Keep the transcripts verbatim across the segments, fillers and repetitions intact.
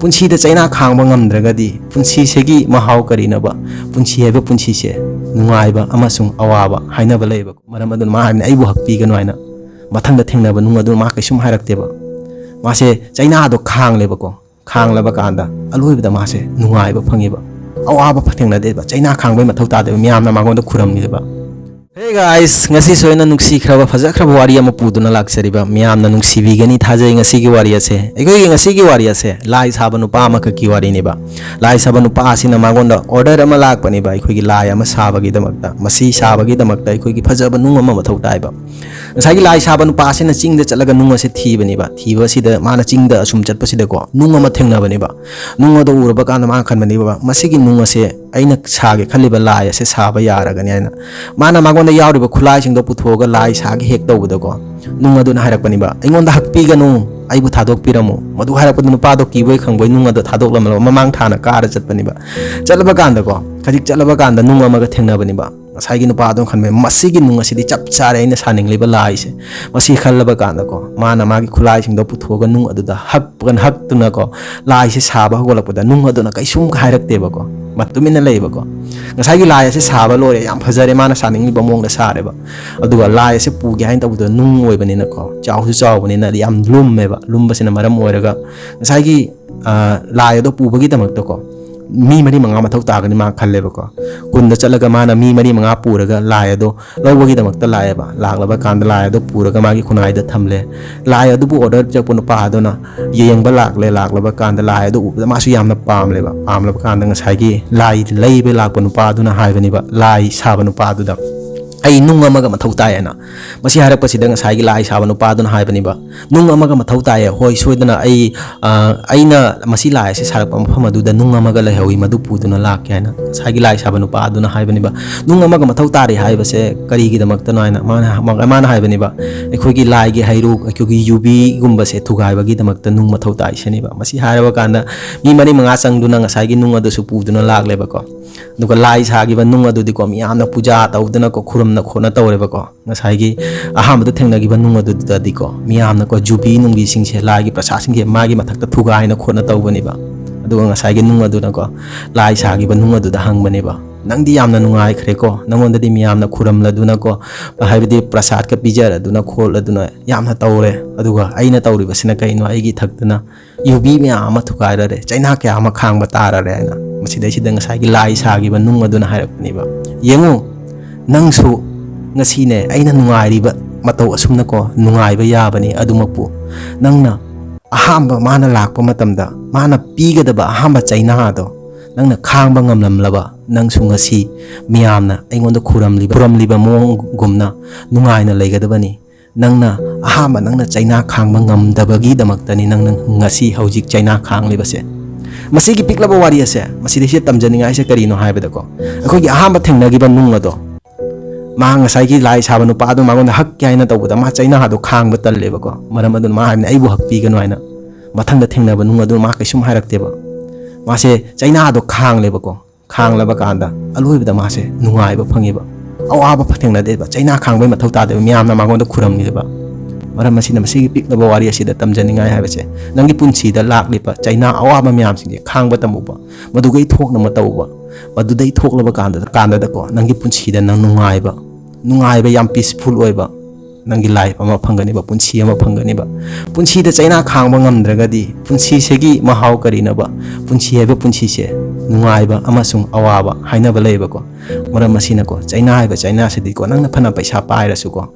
ꯄꯨꯟꯁꯤꯗ ꯆꯩꯅꯥ ꯈꯥꯡꯕ ꯉꯝꯗ꯭ꯔꯒꯗꯤ ꯄꯨꯟꯁꯤꯁꯤꯒꯤ ꯃꯍꯥꯎ ꯀꯔꯤꯅꯣꯕ? ꯄꯨꯟꯁꯤ ꯍꯥꯏꯕ ꯄꯨꯟꯁꯤꯁꯦ ꯅꯨꯡꯉꯥꯏꯕ ꯑꯃꯁꯨꯡ ꯑꯋꯥꯕ ꯍꯥꯏꯅꯕ ꯂꯩꯌꯦꯕ꯫ ꯃꯔꯝ ꯑꯗꯨꯅ ꯃꯥ ꯍꯥꯏꯕꯅꯤ, "ꯑꯩꯕꯨ ꯍꯛꯄꯤꯒꯅꯨ" ꯍꯥꯏꯅ, ꯃꯊꯪꯗ ꯊꯦꯡꯅꯕ ꯅꯨꯡ ꯑꯗꯨ ꯃꯥ ꯀꯩꯁꯨꯝ ꯍꯥꯏꯔꯛꯇꯦꯕ꯫ ꯃꯥꯁꯦ ꯆꯩꯅꯥꯗꯣ ꯈꯥꯡꯂꯦꯕꯀꯣ꯫ ꯈꯥꯡꯂꯕ ꯀꯥꯟꯗ ꯑꯂꯣꯏꯕꯗ ꯃꯥꯁꯦ ꯅꯨꯡꯉꯥꯏꯕ ꯐꯪꯉꯦꯕ꯫ ꯑꯋꯥꯕ ꯊꯦꯡꯅꯗꯦꯕ, ꯆꯩꯅꯥ ꯈꯥꯡꯕꯩ ꯃꯊꯧ ꯇꯥꯗꯦꯕ꯫ ꯃꯤꯌꯥꯝꯅ ꯃꯉꯣꯟꯗ ꯈꯨꯔꯝꯃꯤꯕ꯫ Hey guys, ꯉꯁꯤꯁꯨ ꯑꯩꯅ ꯅꯨꯡꯁꯤꯈ꯭ꯔꯕ, ꯐꯖꯈ꯭ꯔꯕ ꯋꯥꯔꯤ ꯑꯃ ꯄꯨꯗꯨꯅ ꯂꯥꯛꯆꯔꯤꯕ꯫ ꯃꯤꯌꯥꯝꯅ ꯅꯨꯡꯁꯤꯕꯤꯒꯅꯤ ꯊꯥꯖꯩ ꯉꯁꯤꯒꯤ ꯋꯥꯔꯤ ꯑꯁꯦ꯫ ꯑꯩꯈꯣꯏꯒꯤ ꯉꯁꯤꯒꯤ ꯋꯥꯔꯤ ꯑꯁꯦ ꯂꯥꯏ ꯁꯥꯕ ꯅꯨꯄꯥ ꯑꯃꯈꯛꯀꯤ ꯋꯥꯔꯤꯅꯦꯕ꯫ ꯂꯥꯏ ꯁꯥꯕ ꯅꯨꯄꯥ ꯑꯁꯤꯅ ꯃꯉꯣꯟꯗ order ꯑꯃ ꯂꯥꯛꯄꯅꯦꯕ, ꯑꯩꯈꯣꯏꯒꯤ ꯂꯥꯏ ꯑꯃ ꯁꯥꯕꯒꯤꯗꯃꯛꯇ꯫ ꯃꯁꯤ ꯁꯥꯕꯒꯤꯗꯃꯛꯇ ꯑꯩꯈꯣꯏꯒꯤ ꯐꯖꯕ ꯅꯨꯡ ꯑꯃ ꯃꯊꯧ ꯇꯥꯏꯕ꯫ ꯉꯁꯥꯏꯒꯤ ꯂꯥꯏ ꯁꯥꯕ ꯅꯨꯄꯥ ꯑꯁꯤꯅ ꯆꯤꯡꯗ ꯆꯠꯂꯒ ꯅꯨꯡ ꯑꯁꯦ ꯊꯤꯕꯅꯦꯕ꯫ ꯊꯤꯕꯁꯤꯗ ꯃꯥꯅ ꯆꯤꯡꯗ ꯑꯁꯨꯝ ꯆꯠꯄꯁꯤꯗꯀꯣ, ꯅꯨꯡ ꯑꯃ ꯊꯦꯡꯅꯕꯅꯦꯕ꯫ ꯅꯨꯡ ꯑꯗꯣ ꯎꯔꯕ ꯀꯥꯟꯗ ꯃꯥꯅ ꯈꯟꯕꯅꯦꯕ, "ꯃꯁꯤꯒꯤ ꯅꯨꯡ ꯑꯁꯦ ꯑꯩꯅ ꯁꯥꯒꯦ ꯈꯜꯂꯤꯕ ꯂꯥꯏ ꯑꯁꯦ ꯁꯥꯕ ꯌꯥꯔꯒꯅꯤ" ꯍꯥꯏꯅ꯫ ꯃꯥꯅ ꯃꯉꯣꯟꯗ ꯌꯥꯎꯔꯤꯕ ꯈꯨꯠꯂꯥꯏꯁꯤꯡꯗꯣ ꯄꯨꯊꯣꯛꯑꯒ ꯂꯥꯏ ꯁꯥꯒꯦ ꯍꯦꯛ ꯇꯧꯕꯗꯀꯣ, ꯅꯨꯡ ꯑꯗꯨꯅ ꯍꯥꯏꯔꯛꯄꯅꯦꯕ, "ꯑꯩꯉꯣꯟꯗ ꯍꯛꯄꯤꯒꯅꯨ, ꯑꯩꯕꯨ ꯊꯥꯗꯣꯛꯄꯤꯔꯝꯃꯨ"꯫ ꯃꯗꯨ ꯍꯥꯏꯔꯛꯄꯗ ꯅꯨꯄꯥꯗꯣ ꯀꯤꯕꯣꯏ ꯈꯪꯕꯣꯏ ꯅꯨꯡ ꯑꯗꯣ ꯊꯥꯗꯣꯛꯂꯝꯃꯒ ꯃꯃꯥꯡ ꯊꯥꯅ ꯀꯥꯔ ꯆꯠꯄꯅꯦꯕ꯫ ꯆꯠꯂꯕ ꯀꯥꯟꯗꯀꯣ, ꯈꯖꯤꯛ ꯆꯠꯂꯕ ꯀꯥꯟꯗ ꯅꯨꯡ ꯑꯃꯒ ꯊꯦꯡꯅꯕꯅꯦꯕ꯫ ꯉꯁꯥꯏꯒꯤ ꯅꯨꯄꯥꯗꯨꯅ ꯈꯟꯕꯅꯦ, "ꯃꯁꯤꯒꯤ ꯅꯨꯡ ꯑꯁꯤꯗꯤ ꯆꯞ ꯆꯥꯔꯦ ꯑꯩꯅ ꯁꯥꯅꯤꯡꯂꯤꯕ ꯂꯥꯏꯁꯦ꯫ ꯃꯁꯤ ꯈꯜꯂꯕ ꯀꯥꯟꯗꯀꯣ, ꯃꯥꯅ ꯃꯥꯒꯤ ꯈꯨꯠꯂꯥꯏꯁꯤꯡꯗꯣ ꯄꯨꯊꯣꯛꯑꯒ ꯅꯨꯡ ꯑꯗꯨꯗ ꯍꯛꯄꯒ ꯍꯛꯇꯨꯅꯀꯣ, ꯂꯥꯏꯁꯦ ꯁꯥꯕ ꯍꯧꯒꯠꯂꯛꯄꯗ ꯅꯨꯡ ꯑꯗꯨꯅ ꯀꯩꯁꯨꯝ ꯍꯥꯏꯔꯛꯇꯦꯕꯀꯣ, ꯃ-, ꯇꯨꯃꯤꯟꯅ ꯂꯩꯌꯦꯕꯀꯣ꯫ ꯉꯁꯥꯏꯒꯤ ꯂꯥꯏ ꯑꯁꯦ ꯁꯥꯕ ꯂꯣꯏꯔꯦ, ꯌꯥꯝ ꯐꯖꯔꯦ, ꯃꯥꯅ ꯁꯥꯅꯤꯡꯂꯤꯕ ꯃꯑꯣꯡꯗ ꯁꯥꯔꯦꯕ꯫ ꯑꯗꯨꯒ ꯂꯥꯏ ꯑꯁꯦ ꯄꯨꯒꯦ ꯍꯥꯏꯅ ꯇꯧꯕꯗ ꯅꯨꯡ ꯑꯣꯏꯕꯅꯤꯅꯀꯣ, ꯆꯥꯎꯁꯨ ꯆꯥꯎꯕꯅꯤꯅ ꯌꯥꯝ ꯂꯨꯝꯃꯦꯕ꯫ ꯂꯨꯝꯕꯁꯤꯅ ꯃꯔꯝ ꯑꯣꯏꯔꯒ ꯉꯁꯥꯏꯒꯤ, ꯑ, ꯂꯥꯏ ꯑꯗꯣ ꯄꯨꯕꯒꯤꯗꯃꯛꯇꯀꯣ, ꯃꯤ ꯃꯔꯤ ꯃꯉꯥ ꯃꯊꯧ ꯇꯥꯒꯅꯤ ꯃꯥ ꯈꯜꯂꯦꯕꯀꯣ꯫ ꯀꯨꯟꯗ ꯆꯠꯂꯒ ꯃꯥꯅ ꯃꯤ ꯃꯔꯤ ꯃꯉꯥ ꯄꯨꯔꯒ ꯂꯥꯏ ꯑꯗꯣ ꯂꯧꯕꯒꯤꯗꯃꯛꯇ ꯂꯥꯛꯑꯦꯕ꯫ ꯂꯥꯛꯂꯕ ꯀꯥꯟꯗ ꯂꯥꯏ ꯑꯗꯣ ꯄꯨꯔꯒ ꯃꯥꯒꯤ ꯈꯨꯟꯅꯥꯏꯗ ꯊꯝꯂꯦ꯫ ꯂꯥꯏ ꯑꯗꯨꯕꯨ order ꯄꯤꯔꯛꯄ ꯅꯨꯄꯥ ꯑꯗꯨꯅ ꯌꯦꯡꯕ ꯂꯥꯛꯂꯦ꯫ ꯂꯥꯛꯂꯕ ꯀꯥꯟꯗ ꯂꯥꯏ ꯑꯗꯨ ꯎꯕꯗ ꯃꯥꯁꯨ ꯌꯥꯝꯅ ꯄꯥꯝꯂꯦꯕ꯫ ꯄꯥꯝꯂꯕ ꯀꯥꯟꯗ ꯉꯁꯥꯏꯒꯤ ꯂꯥꯏ ꯂꯩꯕ ꯂꯥꯛꯄ ꯅꯨꯄꯥ ꯑꯗꯨꯅ ꯍꯥꯏꯕꯅꯦꯕ, ꯂꯥꯏ ꯁꯥꯕ ꯅꯨꯄꯥ ꯑꯗꯨꯗ, "ꯑꯩ ꯅꯨꯡ ꯑꯃꯒ ꯃꯊꯧ ꯇꯥꯏ" ꯍꯥꯏꯅ꯫ ꯃꯁꯤ ꯍꯥꯏꯔꯛꯄꯁꯤꯗ ꯉꯁꯥꯏꯒꯤ ꯂꯥꯏ ꯁꯥꯕ ꯅꯨꯄꯥꯗꯨꯅ ꯍꯥꯏꯕꯅꯦꯕ, "ꯅꯨꯡ ꯑꯃꯒ ꯃꯊꯧ ꯇꯥꯏꯌꯦ꯫ ꯍꯣꯏ, ꯁꯣꯏꯗꯅ ꯑꯩ, ꯑ, ꯑꯩꯅ ꯃꯁꯤ ꯂꯥꯏ ꯑꯁꯤ ꯁꯥꯔꯛꯄ ꯃꯐꯝ ꯑꯗꯨꯗ ꯅꯨꯡ ꯑꯃꯒ ꯂꯩꯍꯧꯋꯤ, ꯃꯗꯨ ꯄꯨꯗꯨꯅ ꯂꯥꯛꯀꯦ" ꯍꯥꯏꯅ ꯉꯁꯥꯏꯒꯤ ꯂꯥꯏ ꯁꯥꯕ ꯅꯨꯄꯥ ꯑꯗꯨꯅ ꯍꯥꯏꯕꯅꯦꯕ꯫ "ꯅꯨꯡ ꯑꯃꯒ ꯃꯊꯧ ꯇꯥꯔꯤ ꯍꯥꯏꯕꯁꯦ ꯀꯔꯤꯒꯤꯗꯃꯛꯇꯅꯣ?" ꯍꯥꯏꯅ ꯃꯥꯅ, ꯃꯥꯅ ꯍꯥꯏꯕꯅꯦꯕ, "ꯑꯩꯈꯣꯏꯒꯤ ꯂꯥꯏꯒꯤ ꯍꯩꯔꯨꯛ, ꯑꯩꯈꯣꯏꯒꯤ ꯌꯨꯕꯤꯒꯨꯝꯕꯁꯦ ꯊꯨꯒꯥꯏꯕꯒꯤꯗꯃꯛꯇ ꯅꯨꯡ ꯃꯊꯧ ꯇꯥꯏ" ꯁꯤꯅꯦꯕ꯫ ꯃꯁꯤ ꯍꯥꯏꯔꯕ ꯀꯥꯟꯗ ꯃꯤ ꯃꯔꯤ ꯃꯉꯥ ꯆꯪꯗꯨꯅ ꯉꯁꯥꯏꯒꯤ ꯅꯨꯡ ꯑꯗꯨꯁꯨ ꯄꯨꯗꯨꯅ ꯂꯥꯛꯂꯦꯕꯀꯣ꯫ ꯑꯗꯨꯒ ꯂꯥꯏ ꯁꯥꯈꯤꯕ ꯅꯨꯡ ꯑꯗꯨꯗꯤꯀꯣ, ꯃꯤꯌꯥꯝꯅ ꯄꯨꯖꯥ ꯇꯧꯗꯅꯀꯣ, ꯈꯨꯔꯨꯝ ꯅ ꯈꯣꯠꯅ ꯇꯧꯔꯦꯕꯀꯣ꯫ ꯉꯁꯥꯏꯒꯤ ꯑꯍꯥꯟꯕꯗ ꯊꯦꯡꯅꯈꯤꯕ ꯅꯨꯡ ꯑꯗꯨꯗꯗꯤꯀꯣ, ꯃꯤꯌꯥꯝꯅꯀꯣ ꯖꯨꯕꯤ ꯅꯨꯡꯕꯤꯁꯤꯡꯁꯦ, ꯂꯥꯏꯒꯤ ꯄ꯭ꯔꯁꯥꯗꯁꯤꯡꯁꯦ ꯃꯥꯒꯤ ꯃꯊꯛꯇ ꯊꯨꯒꯥꯏꯅ ꯈꯣꯠꯅ ꯇꯧꯕꯅꯦꯕ꯫ ꯑꯗꯨꯒ ꯉꯁꯥꯏꯒꯤ ꯅꯨꯡ ꯑꯗꯨꯅꯀꯣ, ꯂꯥꯏ ꯁꯥꯈꯤꯕ ꯅꯨꯡ ꯑꯗꯨꯗ ꯍꯪꯕꯅꯦꯕ, "ꯅꯪꯗꯤ ꯌꯥꯝꯅ ꯅꯨꯡꯉꯥꯏꯈ꯭ꯔꯦꯀꯣ, ꯅꯪꯉꯣꯟꯗꯗꯤ ꯃꯤꯌꯥꯝꯅ ꯈꯨꯔꯝꯂꯗꯨꯅꯀꯣ, ꯍꯥꯏꯕꯗꯤ ꯄ꯭ꯔꯁꯥꯗꯀ ꯄꯤꯖꯔꯗꯨꯅ ꯈꯣꯠꯂꯗꯨꯅ ꯌꯥꯝꯅ ꯇꯧꯔꯦ, ꯑꯗꯨꯒ ꯑꯩꯅ ꯇꯧꯔꯤꯕꯁꯤꯅ ꯀꯩꯅꯣ? ꯑꯩꯒꯤ ꯏꯊꯛꯇꯅ ꯌꯨꯕꯤ ꯃꯌꯥꯝ ꯑꯃ ꯊꯨꯒꯥꯏꯔꯔꯦ, ꯆꯩꯅꯥ ꯀꯌꯥ ꯑꯃ ꯈꯥꯡꯕ ꯇꯥꯔꯔꯦ" ꯍꯥꯏꯅ꯫ ꯃꯁꯤꯗꯩꯁꯤꯗ ꯉꯁꯥꯏꯒꯤ ꯂꯥꯏ ꯁꯥꯈꯤꯕ ꯅꯨꯡ ꯑꯗꯨꯅ ꯍꯥꯏꯔꯛꯄꯅꯦꯕ, "ꯌꯦꯡꯉꯨ, ꯅꯪꯁꯨ ꯉꯁꯤꯅꯦ ꯑꯩꯅ ꯅꯨꯡꯉꯥꯏꯔꯤꯕ ꯃꯇꯧ ꯑꯁꯨꯝꯅꯀꯣ ꯅꯨꯡꯉꯥꯏꯕ ꯌꯥꯕꯅꯤ꯫ ꯑꯗꯨꯃꯛꯄꯨ ꯅꯪꯅ ꯑꯍꯥꯟꯕ ꯃꯥꯅ ꯂꯥꯛꯄ ꯃꯇꯝꯗ ꯃꯥꯅ ꯄꯤꯒꯗꯕ ꯑꯍꯥꯟꯕ ꯆꯩꯅꯥ ꯑꯗꯣ ꯅꯪꯅ ꯈꯥꯡꯕ ꯉꯝꯂꯝꯂꯕ, ꯅꯪꯁꯨ ꯉꯁꯤ ꯃꯤꯌꯥꯝꯅ ꯑꯩꯉꯣꯟꯗ ꯈꯨꯔꯝꯂꯤꯕ, ꯈꯨꯔꯝꯂꯤꯕ ꯃꯑꯣꯡꯒꯨꯝꯅ ꯅꯨꯡꯉꯥꯏꯅ ꯂꯩꯒꯗꯕꯅꯤ꯫ ꯅꯪꯅ ꯑꯍꯥꯟꯕ ꯅꯪꯅ ꯆꯩꯅꯥ ꯈꯥꯡꯕ ꯉꯝꯗꯕꯒꯤꯗꯃꯛꯇꯅꯤ ꯅꯪꯅ ꯉꯁꯤ ꯍꯧꯖꯤꯛ ꯆꯩꯅꯥ ꯈꯥꯡꯂꯤꯕꯁꯦ"꯫ ꯃꯁꯤꯒꯤ ꯄꯤꯛꯂꯕ ꯋꯥꯔꯤ ꯑꯁꯦ, ꯃꯁꯤꯗꯩꯁꯤꯗ ꯇꯝꯖꯅꯤꯡꯉꯥꯏꯁꯦ ꯀꯔꯤꯅꯣ ꯍꯥꯏꯕꯗꯀꯣ, ꯑꯩꯈꯣꯏꯒꯤ ꯑꯍꯥꯟꯕ ꯊꯦꯡꯅꯈꯤꯕ ꯅꯨꯡ ꯑꯗꯣ, ꯃꯥ ꯉꯁꯥꯏꯒꯤ ꯂꯥꯏ ꯁꯥꯕ ꯅꯨꯄꯥ ꯑꯗꯨ ꯃꯉꯣꯟꯗ ꯍꯛꯀꯦ ꯍꯥꯏꯅ ꯇꯧꯕꯗ, ꯃꯥ ꯆꯩꯅꯥꯗꯣ ꯈꯥꯡꯕ ꯇꯜꯂꯦꯕꯀꯣ꯫ ꯃꯔꯝ ꯑꯗꯨꯅ ꯃꯥ ꯍꯥꯏꯕꯅꯤ, "ꯑꯩꯕꯨ ꯍꯛꯄꯤꯒꯅꯨ" ꯍꯥꯏꯅ꯫ ꯃꯊꯪꯗ ꯊꯦꯡꯅꯕ ꯅꯨꯡ ꯑꯗꯨꯅ ꯃꯥ ꯀꯩꯁꯨꯝ ꯍꯥꯏꯔꯛꯇꯦꯕ꯫ ꯃꯥꯁꯦ ꯆꯩꯅꯥꯗꯣ ꯈꯥꯡꯂꯦꯕꯀꯣ꯫ ꯈꯥꯡꯂꯕ ꯀꯥꯟꯗ ꯑꯂꯣꯏꯕꯗ ꯃꯥꯁꯦ ꯅꯨꯡꯉꯥꯏꯕ ꯐꯪꯉꯦꯕ꯫ ꯑꯋꯥꯕ ꯊꯦꯡꯅꯗꯦꯕ꯫ ꯆꯩꯅꯥ ꯈꯥꯡꯕꯩ ꯃꯊꯧ ꯇꯥꯗꯦꯕ꯫ ꯃꯤꯌꯥꯝꯅ ꯃꯉꯣꯟꯗ ꯈꯨꯔꯝꯃꯤꯕ꯫ ꯃꯔꯝ ꯑꯁꯤꯅ ꯃꯁꯤꯒꯤ ꯄꯤꯛꯂꯕ ꯋꯥꯔꯤ ꯑꯁꯤꯗ ꯇꯝꯖꯅꯤꯡꯉꯥꯏ ꯍꯥꯏꯕꯁꯦ, ꯅꯪꯒꯤ ꯄꯨꯟꯁꯤꯗ ꯂꯥꯛꯂꯤꯕ ꯆꯩꯅꯥ ꯑꯋꯥꯕ ꯃꯌꯥꯝꯁꯤꯡꯁꯦ ꯈꯥꯡꯕ ꯇꯝꯃꯨꯕ꯫ ꯃꯗꯨꯗꯩ ꯊꯣꯛꯅꯕ ꯇꯧꯕ꯫ ꯃꯗꯨꯗꯩ ꯊꯣꯛꯂꯕ ꯀꯥꯟꯗ, ꯀꯥꯟꯗꯗꯀꯣ, ꯅꯪꯒꯤ ꯄꯨꯟꯁꯤꯗ ꯅꯪ ꯅꯨꯡꯉꯥꯏꯕ, ꯅꯨꯡꯉꯥꯏꯕ, ꯌꯥꯝ peaceful ꯑꯣꯏꯕ ꯅꯪꯒꯤ life ꯑꯃ ꯐꯪꯒꯅꯤꯕ, ꯄꯨꯟꯁꯤ ꯑꯃ ꯐꯪꯒꯅꯤꯕ꯫ ꯄꯨꯟꯁꯤꯗ ꯆꯩꯅꯥ ꯈꯥꯡꯕ ꯉꯝꯗ꯭ꯔꯒꯗꯤ ꯄꯨꯟꯁꯤꯁꯤꯒꯤ ꯃꯍꯥꯎ ꯀꯔꯤꯅꯣꯕ? ꯄꯨꯟꯁꯤ ꯍꯥꯏꯕ ꯄꯨꯟꯁꯤꯁꯦ ꯅꯨꯡꯉꯥꯏꯕ ꯑꯃꯁꯨꯡ ꯑꯋꯥꯕ ꯍꯥꯏꯅꯕ ꯂꯩꯌꯦꯕꯀꯣ꯫ ꯃꯔꯝ ꯑꯁꯤꯅꯀꯣ, ꯆꯩꯅꯥ ꯍꯥꯏꯕ ꯆꯩꯅꯥꯁꯤꯗꯤꯀꯣ, ꯅꯪꯅ ꯐꯅ ꯄꯩꯁꯥ ꯄꯥꯏꯔꯁꯨꯀꯣ,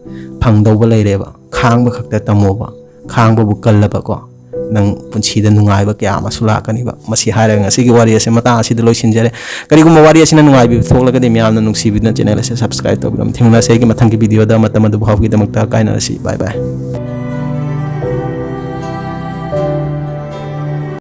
ꯐꯪꯗꯧꯕ ꯂꯩꯔꯦꯕ꯫ ꯈꯥꯡꯕ ꯈꯛꯇ ꯇꯝꯃꯣꯕ꯫ ꯈꯥꯡꯕꯕꯨ ꯀꯜꯂꯕꯀꯣ, ꯅꯪ ꯄꯨꯟꯁꯤꯗ ꯅꯨꯡꯉꯥꯏꯕ ꯀꯌꯥ ꯑꯃꯁꯨ ꯂꯥꯛꯀꯅꯤꯕ꯫ ꯃꯁꯤ ꯍꯥꯏꯔꯒ ꯉꯁꯤꯒꯤ ꯋꯥꯔꯤ ꯑꯁꯤ ꯃꯇꯥꯡ ꯑꯁꯤꯗ ꯂꯣꯏꯁꯤꯟꯖꯔꯦ꯫ ꯀꯔꯤꯒꯨꯝꯕ ꯋꯥꯔꯤ ꯑꯁꯤꯅ ꯅꯨꯡꯉꯥꯏꯕꯤꯕ ꯊꯣꯛꯂꯒꯗꯤ, ꯃꯌꯥꯝꯅ ꯅꯨꯡꯁꯤꯕꯤꯗꯨꯅ channel ꯑꯁꯤ subscribe ꯇꯧꯕꯤꯔꯝꯃꯨ꯫ ꯊꯦꯡꯅꯁꯦ ꯑꯩꯒꯤ ꯃꯊꯪꯒꯤ videoꯗ꯫ ꯃꯇꯝ ꯑꯗꯨ ꯐꯥꯎꯕꯒꯤꯗꯃꯛꯇ ꯀꯥꯏꯅꯔꯁꯤ꯫ Bye bye꯫